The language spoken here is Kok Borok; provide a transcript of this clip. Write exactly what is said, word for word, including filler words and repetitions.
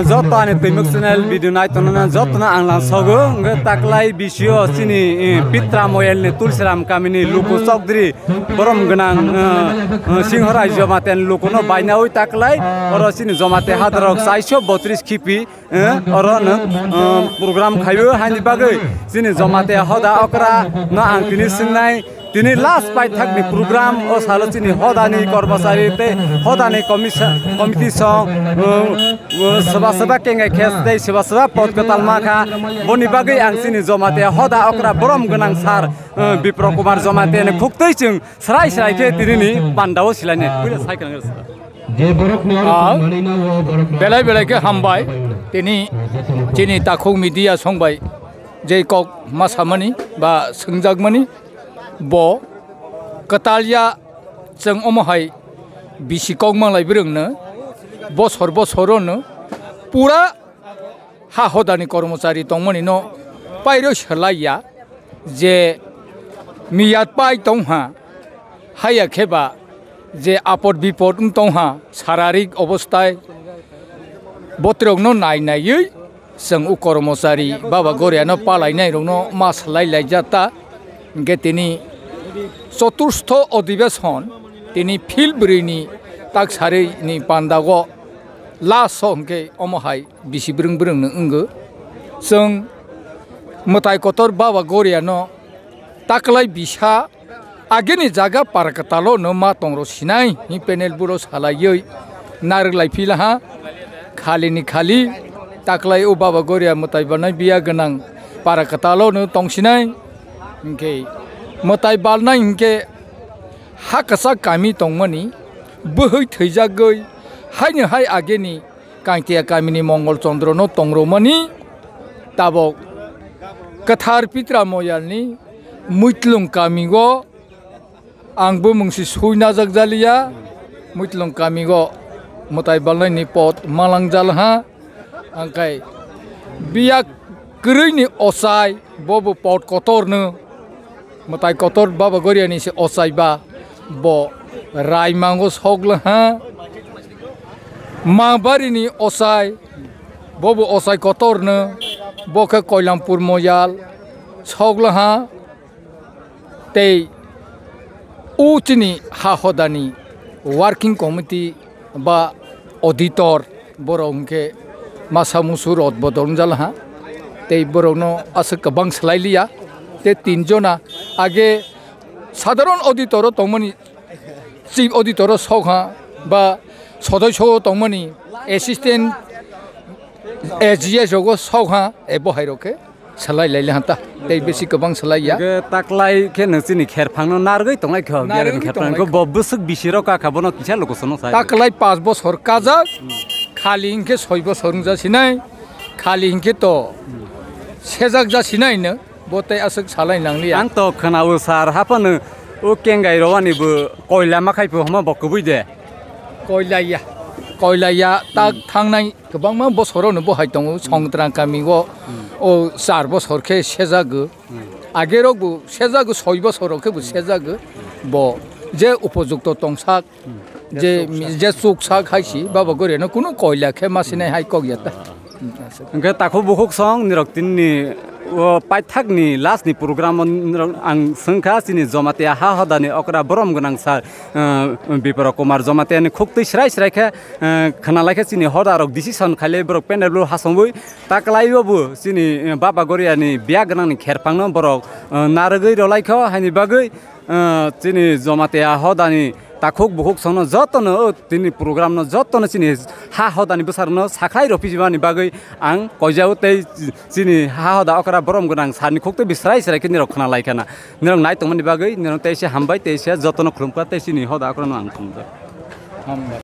Joto ani Twimuk channel video nai tongnana jotono ang lang sogo. Hwnkhe taklai bisio chini, eh, Pitra Moyel ni Tulsiram kamini Luku Chokdri borom gwnang, eh, eh, Singhorai Jamatia ni lukuno bainawi taklai oro chini Jamatia hadarok chaiso botris khipi, eh, oro no, eh, program khaio haini bagwi chini Jamatia hoda okra no ang tini swngnai. Tini last paithakni program o salo chini hodani kormochari tei hodani komisa-, committee song, uh, uh, soba soba kengai khe tei soba soba pod kwtal ma kha. Boni bagwi ang chini Jamatia hoda okra borom gwnang sir, uh, Bipro Kumar Jamatia ni khuktwi chwng srai srai khe tinini pandao silaini. Puila sai kwrwng rwsa. Ah, belai belai khe hambai. Tini chini takhuk media songbai je kok ma samani ba swngjakmani. Bo kwtal ya, chwng omo hai bisi kok manglai bwrwngno bosor bosorono pura ha hodani kormochari tongmani no pairo selai ya je miyat pai tongha, haya khe ba je apod bipod wng tongha, sararik obostai botrokno nai naiwi chwng o kormochari Baba Goriano palainairokno ma swlai laijak ta. Hwnkhe tini choturstho odhibeson tini phil bwrwini tak sarini pandago last o hwnkhe omo hai bisi bwrwng bwrwngno wngwi chwng mwtai kotor Baba Goriano taklai bisa agini jaga para kwtalo no ma tongro sinai hi panel buro salaiwi narwk lai phi laha. Khali ni khali taklai o Baba Goria mwtai balnai biya gwnang para kwtalo no tong sinai. Hinkhe mwtai balnai hinkhe ha kwchak kami tongmani bwhwi thwijagwi haino hai agini Kangtia kamini Mongol Chandra no tongromani tabok kwthar Pitra Moyalni Muitlung kamio ang bumung si sui najak jaliya. Muitlung kamio mwtai balnaini pot malang jalha. Angkai biyak kwrwini ochai bobo pot kotorno. Mwtai kotor Baba Goriani se ochai ba bo Raimango sok laha. Ma barini ochai bobo ochai kotorno, bo khe Koilampur Moyal sok laha. Tei o chini ha hodani working committee ba auditor, borok hwnkhe masa musu rot bodol wngjalaha. Tei borokno aswk kwbang swlai liya. Tei tin jona age sadharon auditor o tongmani, chief auditor o sokha ba sodoiso o tongmani, assistant A G S rogo sokha, e bo hai rok khe. Salai lai le hanta. Tei besi kwbang salai ya. Hwnkhe taklai khe nwng chini kherphangno narwgwi tonglai kho, biarni kherphang kho bo bwswk bisi rok kakha, bono kisa lukusono sai. Taklai panch bosor kajak, khali hinkhe soi bosor wngja sinai, khali hinkhe to sejak ja sinai no, bo tei aswk salai nangliya. Ang to khwnao sir, haphano o kengai rowani bo koila ma khai pho homa bo kwbui de. Koila ya, koila ya, tak thangnai kwbangma bosorono bo hai tongo, Songtrang kamio o char bosor khe sejago. Age rok bo sejago, soi bosor rok khe bo sejago. Bo je upojukto tongsak, je, je chuksak hai si, Baba Goriano kunu koila khe ma sinai hai kok ya ta. Hwnkhe takhuk bukhuk song nirok tinini o paithakni last ni program o nirok ang swngkha chini Jamatia ha hodani okra borom gwnang sir, eh, Bipro Kumar Jamatia ni khuktwi srai srai khe, eh, khwnalai khe chini hoda rok decision khailai borok panel o hasongwi taklai o bo chini, eh, Baba Goriani biya gwnang ni kherphang no borok, eh, narwgwi rwlai kho haini bagwi. Ah, chini Jamatia hodani takhuk bukhuk songno jotono, o tini program no jotono chini ha hodani bwsarokno sakhlai rw phijimani bagwi ang koijao tei chini ha hoda okra borom gwnang sir ni khuktwi bisrai srai khe nirok khna lai khana. Nirok nai tongmani bagwi nirok teisa hambai, teisa jotono khulumkha tei chini hoda okra no ang khulumkha.